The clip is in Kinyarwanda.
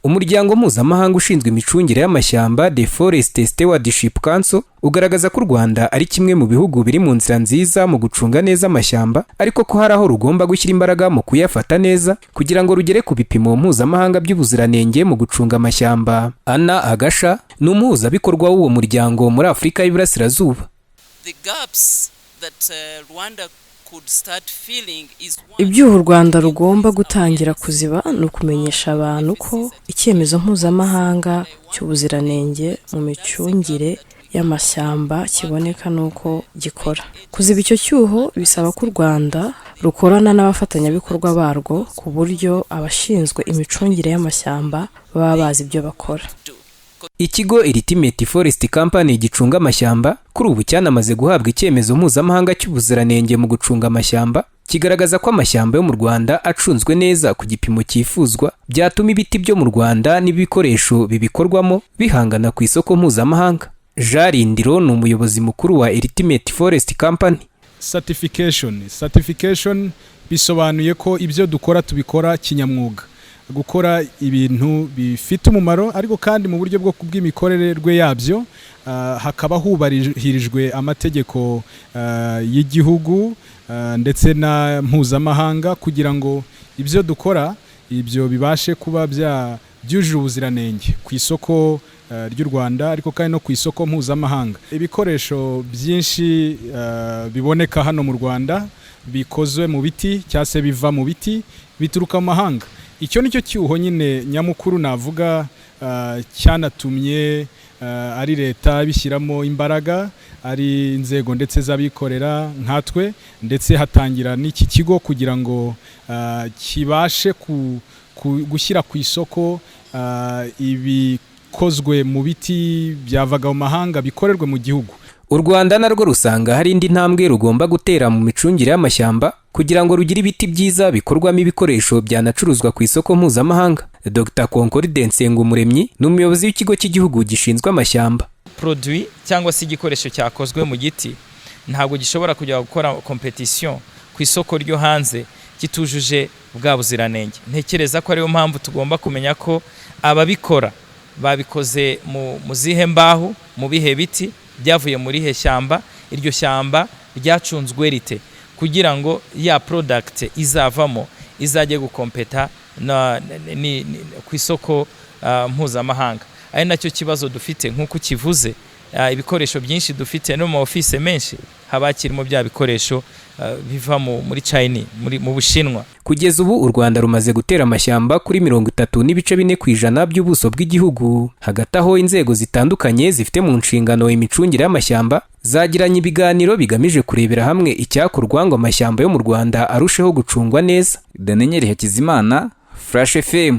Umuryango mpuzamahanga ushinzwe imicungire y'amashyamba, The Forest Stewardship Council, ugaragaza ko u Rwanda ari kimwe mu bihugu biri mu nzira nziza mu gucunga neza amashyamba, ariko ko hari aho rugomba gushyira imbaraga mu kuyafata neza kugira ngo rugere ku bipimo mpuzamahanga by'ubuziranenge mu gucunga amashyamba. Ana Agasha ni umuhuzabikorwa w'uwo muryango muri Afurika y'Iburasirazuba. The gaps that Rwanda could start filling is one, Ibyuho u Rwanda rugomba gutangira kuziba ni ukumenyesha abantu ko icyemezo mpuzamahanga cy'ubuziranenge mu micungire y'amashyamba kiboneka n'uko gikora. Kuziba icyo cyuho bisaba ko u Rwanda rukorana n'abafatanyabikorwa barwo, ku buryo abashinzwe imicungire y'amashyamba baba bazi ibyo bakora. Do. Ikigo Ultimate Forest Company gicunga amashyamba kuri ubu cyanamaze guhabwa icyemezo mpuzamahanga cy'ubuziranenge mu gucunga amashyamba, kigaragaza ko amashyamba yo mu Rwanda acunzwe neza ku gipimo cyifuzwa, byatuma ibiti byo mu Rwanda n'ibikoresho bibikorwamo bihangana ku isoko mpuzamahanga. Jarindiro ni umuyobozi mukuru wa Ultimate Forest Company. Certification bisobanuye ko ibyo dukora tubikora kinyamwuga, gukora ibintu bifite umumaro, ariko kandi mu buryo bwo bw'imikorere rwe yabyo hakaba hubahirijwe amategeko y'igihugu ndetse na mpuzamahanga, kugira ngo ibyo dukora ibyo bibashe kuba bya byujuje ubuziranenge ku isoko ry'u Rwanda, ariko kandi no ku isoko mpuzamahanga. Ibikoresho byinshi biboneka hano mu Rwanda bikozwe mu biti cyangwa se biva mu biti bituruka mu mahanga. Icyo nicyo cyuho nyine nyamukuru navuga cyanatumye ari leta bishyiramo imbaraga, ari inzego ndetse z'abikorera nkatwe, ndetse hatangira n'iki kigo kugira ngo kibashe gushyira ku isoko ibikozwe mu biti byavaga mu mahanga bikorerwe mu gihugu. U Rwanda narwo rusanga hari indi ntambwe rugomba gutera mu micungire y'amashyamba kugira ngo rugire ibiti byiza bikorwamo ibikoresho byanacuruzwa ku isoko mpuzamahanga. Dr Concorde Nsengumuremyi ni umuyobozi w'ikigo cy'igihugu gishinzwe amashyamba. Produit cyangwa se igikoresho cyakozwe mu giti ntabwo gishobora kujya gukora competition ku isoko ryo hanze kitujuje bwa buziranenge. Ntekereza ko ariyo mpamvu tugomba kumenya ko ababikora babikoze mu zihe mbaho, mu bihe biti, byavuye muri he shyamba, iryo shyamba ryacunzwe rite, kugira ngo ya product izavamo izajye gukompeta ku isoko mpuzamahanga. Ari nacyo kibazo dufite nk'uko ukivuze, ibikoresho byinshi dufite no mu office menshi haba hakirimo bya bikoresho biva muri China, mu Bushinwa. Kugeza ubu u Rwanda rumaze gutera amashyamba kuri 30.4% by'ubuso bw'igihugu. Hagati aho, inzego zitandukanye zifite mu nshingano imicungire y'amashyamba zagiranye ibiganiro bigamije kurebera hamwe icyakorwa ngo amashyamba yo mu Rwanda arusheho gucungwa neza. Daniel Hakizimana, Flash FM.